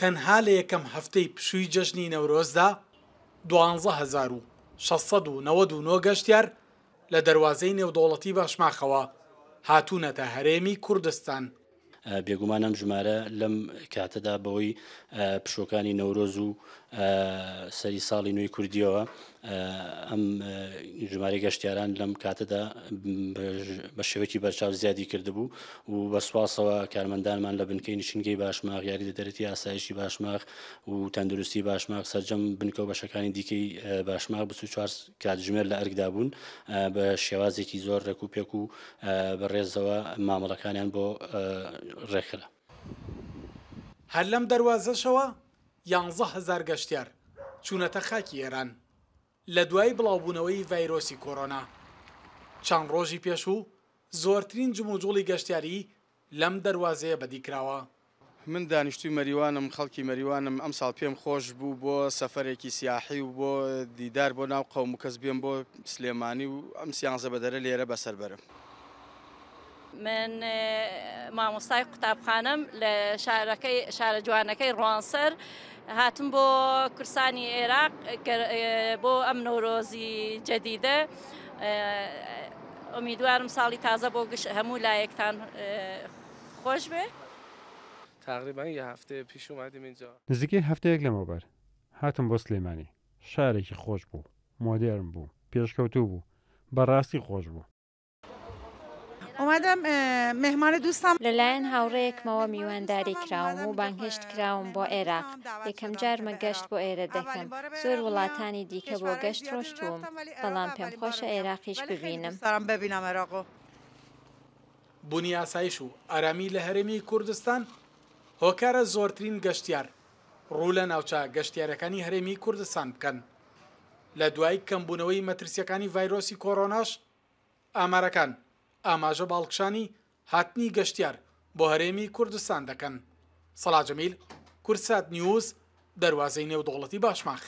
تەنها لە یەکەم هەفتەی پشووی جەژنی نەورۆزدا 12699 گەشتیار لە دەروازەی نێودەوڵەتی باشماخەوە هاتوونەتە هەرێمی کوردستان. بێگومان ئەم ژمارە لەم کاتەدا بەوەی پشووەکانی نەورۆز و سەری ساڵی نوێی کوردیەوە ئەم ژمارەی گەشتیاران لەم کاتەدا بە شێوەیەکی بەرچاو زیادی کردبوو و بە سوپاسەوە کارمەندانمان لە بنکەی نشینگەی باشماخ یاریدەدەرێتی ئاسایشی باشماخ و تەندروستی باشماخ سەرجەم بنکە و بەشەکانی دیکەی باشماخ 24 کاتژمێر لە ئەرکدا بوون بە شێوازێکی زۆر ڕێک و پێک و بە ڕێزەوە مامەڵەکانیان بۆ ڕێکخرا. هەر لەم دەروازەشەوە 11000 گەشتیار چوونەتە خاکی ئێران لە دوای بڵاوبوونەوەی ڤایرۆسی کۆرۆنا. چەند ڕۆژی پێشوو زۆرترین جموجوڵی گەشتیاری لەم دەروازەیە بەدیکراوە. من دانیشتووی مەریوانم، خەڵکی مەریوانم، ئەمساڵ پێم خۆش بوو بۆ سەفەرێکی سیاحی و بۆ دیدار بۆ ناو قەوم و کەس بێم بۆ سلێمانی و ئەم سیانزە بەدەرە لێرە بەسەر بەرم. من مامۆستای قوتابخانەم لە شارەکەی شارە جوانەکەی ڕوانسەر هاتم بۆ کورسانی عێراق بۆ ئەم نەورۆزی جەدیدە ئومیدوارم ساڵی تازە بۆ گشت هەموو لایەکتان خۆش بێ. تقریبا یه هفته پیش اومدیم اینجا. نزیکەی هەفتەیەک لەمەوبەر هاتم بۆ سلێمانی، شارێکی خۆش بوو، مۆدێرن بوو، پێشکەوتوو بوو، بەڕاستی خۆش بوو. اومدم مهمان دوستم. لەلایەن هاوڕێیەکمەوە میوانداری کراوم و بانگهێشت کراوم بۆ عێراق، یەکەمجارمە گەشت بۆ ئێرە دەکەم، زۆر وڵاتانی دیکە بۆ گەشت ڕۆشتووم، بەڵام پێمخۆشە عێراقیش ببینم. بونی ئاسایش و ئارامی لە هەرێمی کوردستان هۆکارە زۆرترین گەشتیار ڕوو لە ناوچە گەشتیارەکانی هەرێمی کوردستان بکەن. لە دوای کەمبوونەوەی مەترسییەکانی ڤایرۆسی کۆرۆناش، ئامارەکان ئاماژە بە هەڵکشانی هاتنی گەشتیار بۆ هەرێمی کوردستان دەکەن. سەڵاح جەمیل، کوردسات نیوز، دەروازەی نێودەوڵەتی باشماخ.